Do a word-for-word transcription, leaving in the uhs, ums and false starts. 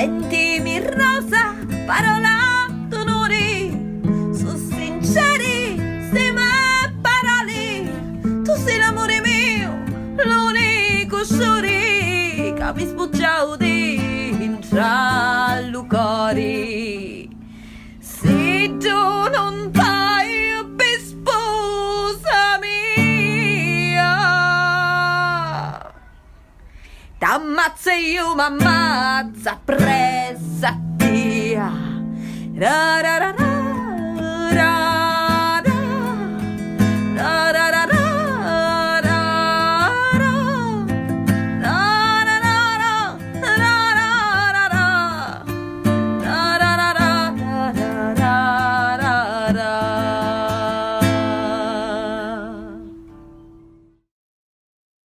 Sentimi Rosa, parola d'onuri, su sinceri sti me paroli, tu si l'amuri miu, l'unicu sciuri ca mi sbucciau dintra lu cori. Siddu nun t'haiu pi spusa mia, t'ammazzu e iu m'ammazzu appressu a tia. Ra ra ra ra.